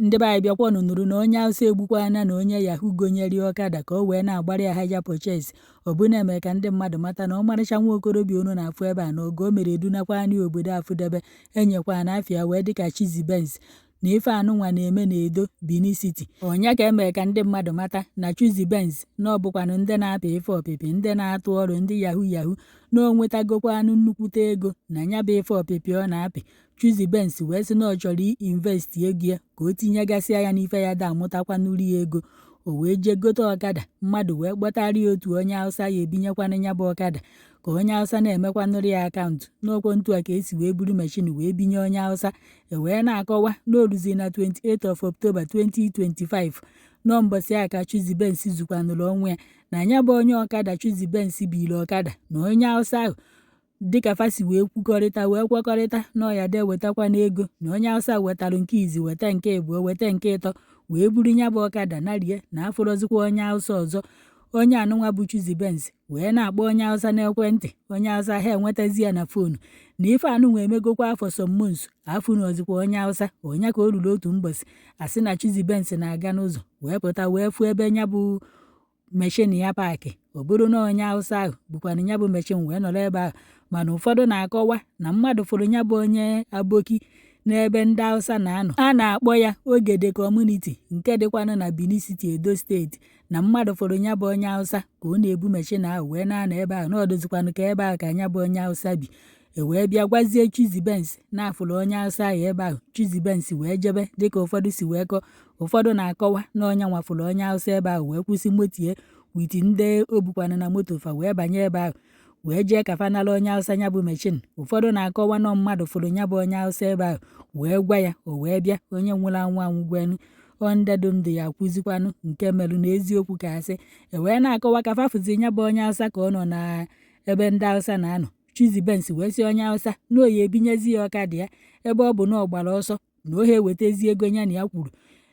Ndị be anyị, bịakwanụ nụrụ na onye Hausa egbukwana na onye Yahoo gonyere ya ọkada ka o wee na-agbara ya hire purchase. Ọ bụ na-eme ka ndị mmadụ mata na ọmarịcha nwa okorobịa unu na-afụ ebe a na oge o mere edunakwana ya obodo afụdebe enyekwa na afịa wee dịka Chizzy Benz na ife anụnwa na-eme na Edo, Benin City. Ọnya ka eme ka ndị mmadụ mata na Chizzy Benz na ọ bụkwanụ ndị na-apị ife ọpịpị, ndị na-atụ ọrụ, ndị yahoo yahoo, na o nwetagokwanụ nnukwute ego na ya bụ ife ọpịpị ọ na-apị. Chizzy Benz wee sị na ọ chọrọ invest ego ya ka o tinyegasịa ya n'ife ya da amụtakwanụrụ ya ego. O wee jee gote ọkada, mmadụ wee kpọtara ya otu onye Hausa ya ebinyekwanụ ya bụ ọkada ka onye Hausa na-emekwanụrụ ya account. N'ọkwa ntu a ka esi wee buru machine wee binye onye Hausa. E wee na-akọwa na o ruzi na 28 of October 2025, nọ mbọsị a ka Chizzy Benz zukwanụrụ onwe ya na ya bụ onye ọkada Chizzy Benz biri ọkada na onye Hausa ahụ, dịka fa si wee kwukọrịta wee kwekọrịta na ọ ya de wetakwa n'ego, na onye Hausa wetara nke izi, weta nke ịbụọ, weta nke ịtọ, wee buru ya bụ ọkada narie na afụrọzikwa onye Hausa ọzọ. Onye anụnwa bụ Chizzy Benz wee na-akpọ onye Hausa n'ekwentị, onye Hausa ha enwetazi ya na phone. Na ife anụnwa emegokwa afọ some months, afụnọzikwa onye Hausa. Onye ka o ruru otu mbọsị, asị na Chizzy Benz na-aga n'ụzọ wee pụta wee fụ ebe ya bụ machine ya park. Ọ bụrụ na onye Hausa ahụ bụkwanụ ya bụ machine wee nọrọ ebe ahụ. Mana ụfọdụ na-akọwa na mmadụ fụrụ ya bụ onye aboki n'ebe ndị Hausa na-anọ a na-akpọ ya Ogede Community, nke dịkwanụ na Benin City, Edo Steeti, na mmadụ fụrụ ya bụ onye Hausa ka ọ na-ebu machine ahụ wee na-anọ ebe ahụ, na ọ dịzikwanụ ka ebe ahụ ka ya bụ onye Hausa bi. E wee bịa gwazie Chizzy Benz na afụrụ onye Hausa ahụ ebe ahụ. Chizzy Benz wee jebe dịka ụfọdụ si wee kọọ. Ụfọdụ na-akọwa na onye nwafụrụ onye Hausa ebe ahụ wee kwụsị moto ya with ndị o bukwana na moto fa, wee banye ebe ahụ wee jee ka fa nara onye Hausa ya bụ machine. Ụfọdụ na-akọwa na mmadụ fụrụ ya bụ onye Hausa ebe ahụ wee gwa ya, o wee bịa. Onye nwụrụ anwụ anwụgwenu, ọ ndị dị ndụ ya kwuzikwanụ nke merụ na eziokwu ka asị. E wee na-akọwa ka fa fụzi ya bụ onye Hausa ka ọ nọ na ebe ndị Hausa na-anọ. Chizzy Benz wee sị onye Hausa na oyi ebinyezi ya ọkada ya, ebe ọ bụ na ọ gbara ọsọ na ohe ewetezi ego ya na ya kwuru.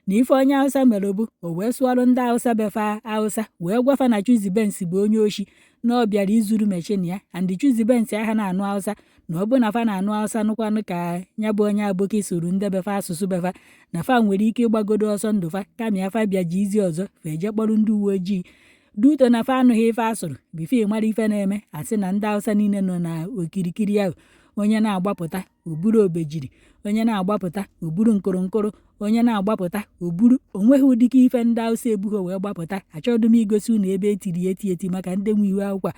Na ife onye Hausa mere bụ o wee sụọrọ ndị Hausa befa Hausa wee gwafa na Chizzy Benz bụ onye oshi, na ọ bịara izuru machine ya, and Chizzy Benz aha na-anụ Hausa, na ọ bụ na fa na-anụ Hausa nụkwanụ ka ya bụ onye aboki sụrụ ndị befa asụsụ befa, na fa nwere ike ịgbagodo ọsọ ndụ fa, kama ya fa bịa ji izi ọzọ fa eje kpọrọ ndị uwe ojii duto na fa anụghị ife asụrụ. Before mara ife na-eme, asị na ndị Hausa niile nọ na okirikiri ahụ, onye na-agbapụta oburu obejiri, onye na-agbapụta oburu nkụrụnkụrụ, onye na-agbapụta oburu onweghị ụdịka ife ndị Hausa ebughị wee gbapụta. Achọghị m igosi unu ebe etiri eti eti maka ndị nwe ihu akwụkwọ a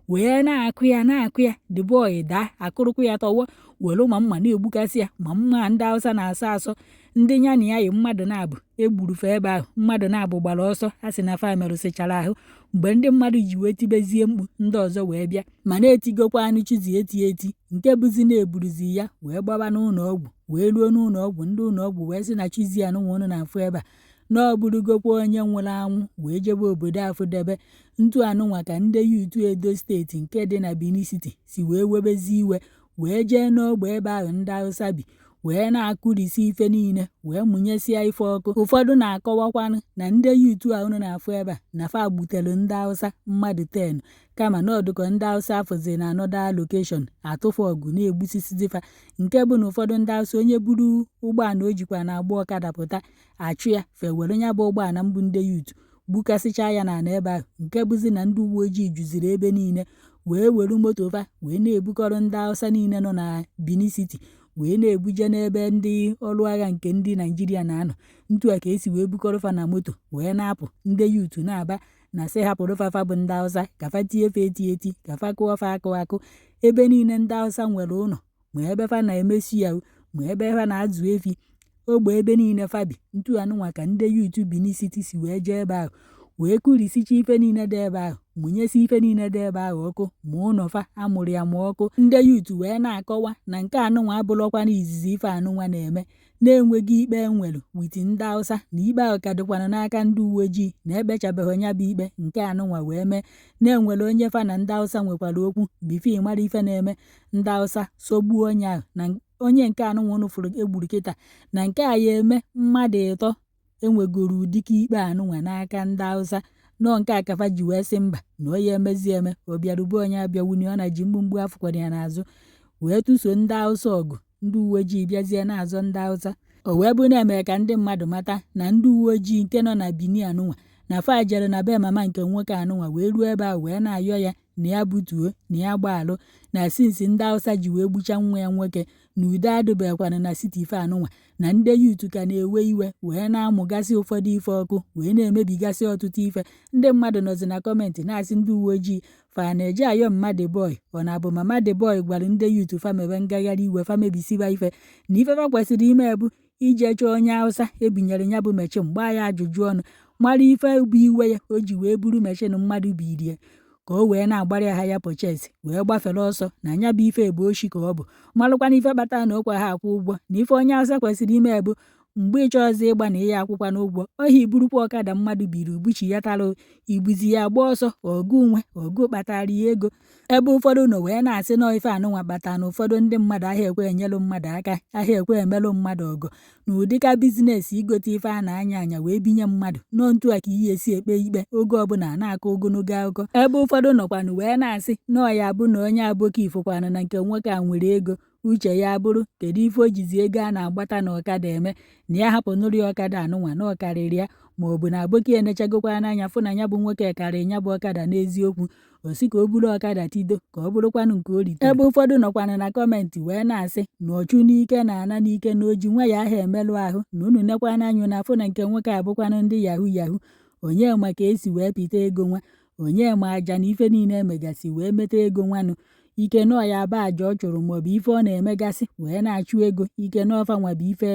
wee na-akụ ya, na-akụ ya. The boy daa, akụrụkụ ya tọwọ, were ma mma na-egbukasị ya, ma mma ndị Hausa na-asọ asọ. Ndị ya na ya yi mmadụ na-abụ egburu fa ebe ahụ, mmadụ na-abụ gbara ọsọ. A sị na fa merụsịchara ahụ. Mgbe ndị mmadụ ji wee tibezie mkpu, ndị ọzọ wee bịa ma na-etigokwa anụ Chizzy eti eti, nke bụzi na-eburuzi ya wee gbaba n'ụlọ ọgwụ. Wee ruo n'ụlọ ọgwụ, ndị ụlọ ọgwụ wee sị na Chizzy anụnwa unu na-afụ ebe a na ọ bụrụgokwa onye nwụrụ anwụ wee jebe obodo afụdebe. Ntu anụnwa ka ndị youth Edo Steeti nke dị na Benin City si wee webezi iwe, wee jee n'ogbe ebe ahụ ndị Hausa bi, wee na-akụrisi ife niile, wee mụnyesịa ife ọkụ. Ụfọdụ na-akọwakwanụ na ndị youth a unu na-afụ ebe a na fa gbutere ndị Hausa mmadụ 10, kama na ọdụkọ ndị Hausa afụzi na another location atụfu ọgụ na-egbusisizi fa, nke bụ na ụfọdụ ndị Hausa, onye buru ụgbọala o jikwa na-agba ọkada pụta, achụ ya, fewere ya bụ ụgbọala mbụ ndị youth gbukasịcha ya n'ala ebe ahụ, nke bụzi na ndị uwe ojii juziri ebe niile wee were moto fa wee na-ebukọrọ ndị Hausa niile nọ na Benin City wee na-ebuje n'ebe ndị ọrụ agha nke ndị Naijiria na-anọ. Ntu a ka esi wee bukọrọ fa na moto wee na-apụ. Ndị youth na-aba na sị hapụrụ fa, fa bụ ndị Hausa, ka fa tie fa eti eti, ka fa kụọ fa akụ akụ. Ebe niile ndị Hausa nwere ụlọ, ma ebe fa na-emesi ya, ma ebe fa na-azụ efi, ogbe ebe niile fa bi. Ntu anụnwa ka ndị youth Benin City si wee jee ebe ahụ wee kụrisicha ife niile dị ebe ahụ, mụnyesi ife niile dị ebe ahụ ọkụ, ma ụlọ fa amụrụ ya ma ọkụ. Ndị youth wee na-akọwa na nke anụnwa abụrụkwana izizi ife anụnwa na-eme, na-enweghị ikpe enwere with ndị Hausa, na ikpe ahụ ka dịkwana n'aka ndị uwe ojii, na ekpechabeghị ya bụ ikpe. Nke anụnwa wee mee na-enwere onye fa na ndị Hausa nwekwara okwu. Before mara ife na-eme, ndị Hausa sogbuo onye ahụ. Na onye nke anụnwa unu fụrụ egburu kịta na nke a ya eme mmadụ ịtọ enwegoro ụdịka ikpe anụnwa n'aka ndị Hausa nọọ. Nke a kafa ji wee sị mba, na onye emezi eme ọ bịarube onye abịawuni ọ na ji mgbumgbu afụkwara ya n'azụ wee tụso ndị Hausa ọgụ. Ndị uwe ojii bịazie na-azọ ndị Hausa. O wee bụ na-eme ka ndị mmadụ mata na ndị uwe ojii nke nọ na Benin anụnwa na fa jere na be mama nke nwoke anụnwa wee ruo ebe ahụ wee na-ayọ ya na ya butuo na ya gbaalụ na since ndị Hausa ji wee gbucha nwa ya nwoke na udo adịbekwanụ na city fe anụnwa, na ndị youth ka na-ewe iwe wee na-amụgasị ụfọdụ ife ọkụ wee na-emebigasị ọtụtụ ife. Ndị mmadụ nọzi na comment na-asị ndị uwe ojii fa na-eje ayọ mma the boy, ọ na-abụ mama the boy gwara ndị youth fa mebe ngagharị iwe, fa mebisiwa ife, na ife fa kwesịrị ime bụ ije chọọ onye Hausa ebinyere ya bụ machine, gbaa ya ajụjụ ọnụ, mara ife bụ iwe ya o ji wee buru machine mmadụ birie ka o wee na-agbara ya hire purchase wee gbafere ọsọ, na nya bụ ife bụ oshi ka ọ bụ, malụkwana ife kpatara na okwe ha akwụ ụgwọ, na ife onye Hausa kwesịrị ime bụ mgbe ịchọ ọzọ ịgba na ịya akwụkwa n'ụgwọ ọhịa, iburukwa ọkada mmadụ biri ubuchi ya tara ibuzi ya gba ọsọ ọgụ nwe ọgụ kpatara ya ego. Ebe ụfọdụ nọ wee na-asị nọọ ife anụnwa kpatara na ụfọdụ ndị mmadụ ahịa ekwe enyelụ mmadụ aka, ahịa ekwe emelụ mmadụ ọgọ na ụdịka business igote ife a na-anya anya wee binye mmadụ nọọ ntu a ka ihe esi ekpe ikpe oge ọbụla na-akọ ogologo akụkọ. Ebe ụfọdụ nọkwanụ wee na-asị nọọ ya bụ na onye aboki ifụkwanụ na nke nwoke a nwere ego, uche ya bụrụ kedu ife o jizi ego a na-agbata na ọkada eme, na ya hapụ nụrụ ya ọkada anụnwa na ọ karịrị ya, ma ọ bụ na aboki enechagokwa n'anya fụ na ya bụ nwoke karịrị ya bụ ọkada n'eziokwu, o si ka o buru ọkada tido ka ọ bụrụkwanụ nke o ritere. Ebe ụfọdụ nọkwanụ na comment wee na-asị na ọchụ n'ike na ana n'ike na oji nwa ya ahụ emelụ ahụ, na unu nekwa n'anya na afụ na nke nwoke abụkwanụ ndị yahoo yahoo, onye ma ka esi wee pịta ego nwa, onye ma aja na ife niile emegasị wee meta ego nwanụ, ike nọọ ya ba aja ọ chụrụ maọbụ ife ọ na-emegasị wee na-achụ ego, ike n'ọfa nwa bụ ife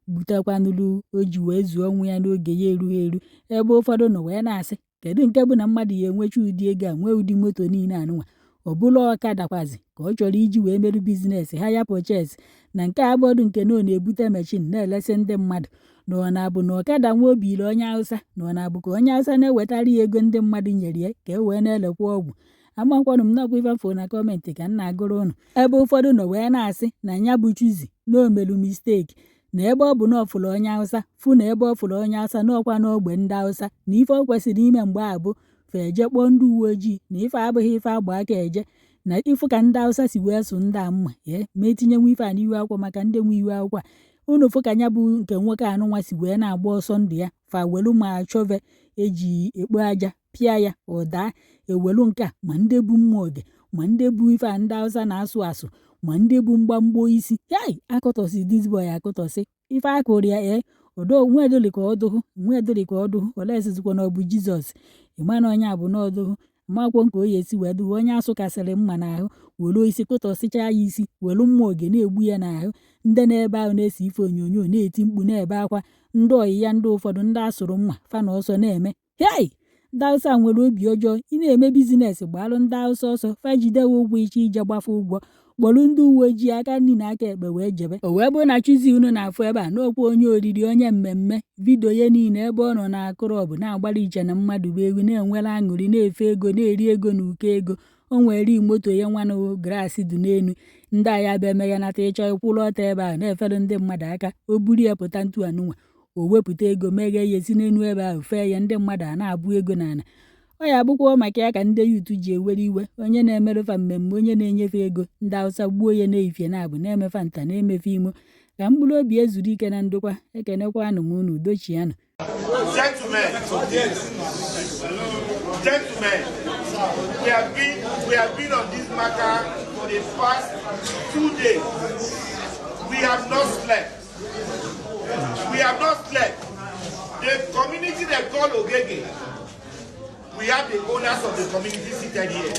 butekwanụrụ o ji wee zuo ọnwụ ya n'oge ya erughị eru. Ebe ụfọdụ nọ wee na-asị kedu nke bụ na mmadụ ya enwecha ụdị ego a, nwee ụdị moto niile anụnwa, ọ bụla ọkada kwazi ka ọ chọrọ iji wee merụ business hire purchase, na nke a bọdụ nke na ọ na-ebute machine na-elesi ndị mmadụ, na ọ na-abụ na ọkada nwa obiri onye Hausa, na ọ na-abụ ka onye Hausa na-ewetara ya ego ndị mmadụ nyere ya ka e wee na-elekwa ọgwụ. Amakwanụ m nakwa ife mfụ na comment ka m na-agụrụ ụnụ. Ebe ụfọdụ nọ wee na-asị na ya bụ Chuzi na o melu mistake, na ebe ọ bụ na ọ fụrụ onye Hausa fụ na ebe ọ fụrụ onye Hausa n'ọkwa n'ogbe ndị Hausa, na ife ọ kwesịrị ime mgbe a bụ fa eje kpọọ ndị uwe ojii, na ife abụghị ife agba aka eje na ịfụ ka ndị Hausa si wee sụ ndị a mma ee ma etinyenwe ife a n'ihu akwụkwọ maka ndị nwe ihu akwụkwọ a unu fụ ka ya bụ nke nwoke anụnwa si wee na-agba ọsọ ndụ ya, fa welu ma shovel eji ekpo aja pịa ya ọ daa, ewelu nke a ma ndị bu mma oge ma ndị bu ife a ndị Hausa na-asụ asụ ma ndị bu mgbamgbo isi hei akụtọsị this boy akụtọsị ife akụrụ ya ee odo nwedoli ka ọ dụhụ nwedoli ka ọ dụhụ olesizikwa na ọ bụ Jizọs ịma na onye a bụ n'ọdụhụ makwuo nke o ya esi wee dụhụ onye asụkasịrị mma n'ahụ welu isi kụtọsịchaa ya isi welu mma oge na-egbu ya n'ahụ. Ndị na-ebe ahụ na-ese ife onyonyo na-eti mkpu na-ebe akwa, ndị ọyị ya ndị ụfọdụ ndị asụrụ mma fa na ọsọ na-eme hei. Ndị Hausa nwere obi ọjọọ. Ị na-eme business gbalụ ndị Hausa ọsọ, fa jidewe ụgwọ iche ije gbafe ụgwọ, kpọrọ ndị uwe ojii aka nri na aka ekpe wee jebe. O wee bụrụ na Chuzi unu na-afụ ebe a n'okwu onye oriri onye mmemme video ya niile ebe ọ nọ na club na-agbara iche na mmadụ bụ egwu na-enwere aṅụrị na-efe ego na-eri ego na uko ego o nwere moto ya nwanụ glass dị n'elu ndị agha bịa emeghanata ịchọ ịkwụrụ ọtọ ebe ahụ na-efere ndị mmadụ aka, o buru ya pụta ntu anụnwa o wepụta ego meghee ya si n'elu ebe ahụ fee ya, ndị mmadụ a na-abụ ego n'ala. Ọ ya abụkwa maka ya ka ndị youth ji ewere iwe onye na-emerụfa mmemme onye na-enyefe ego ndị Hausa gbuo ya n'efifie na-abụ na-emefa nta na-emefe imo ka mkpụrụ obi ezuru ike na ndokwa. Ekenekwanụ m unu, udochianụ. Gentlemen, gentlemen, we have been on this matter for the past 2 days. We have not slept. We have not slept. The community they call Ogege, we have the owners of the community seated here.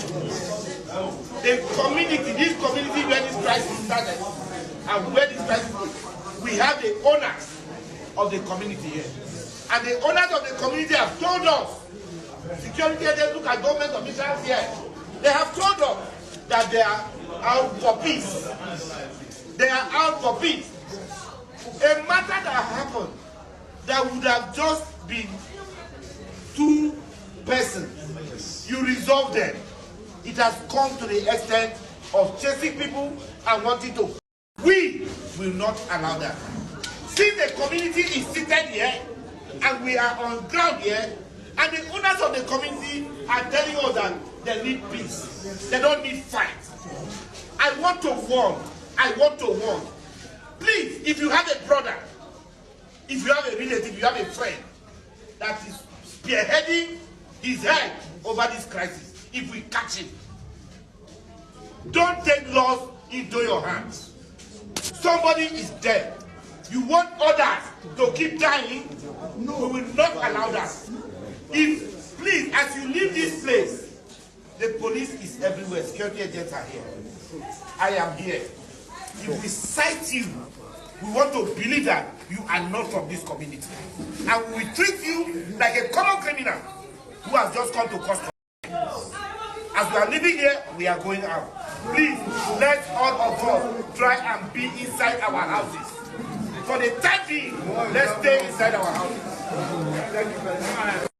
The community, this community where this crisis started and where this crisis is, we have the owners of the community here. And the owners of the community have told us, security agents, look at government officials here, they have told us that they are out for peace. They are out for peace. A matter that happened that would have just been two persons, you resolve them. It has come to the extent of chasing people and wanting to. We will not allow that. Since the community is seated here and we are on ground here, and the owners of the community are telling us that they need peace, they don't need fight. I want to warn, I want to warn. Please, if you have a brother, if you have a relative, if you have a friend that is spearheading his head over this crisis, if we catch him, don't take laws into your hands. Somebody is dead. You want others to keep dying? No. We will not allow that. If, please, as you leave this place, the police is everywhere. Security agents are here. I am here. If we sight you, we want to believe that you are not from this community. And we will treat you like a common criminal who has just come to cause. As we are leaving here, we are going out. Please, let all of us try and be inside our houses. For the time being, let's stay inside our houses. Thank you very much.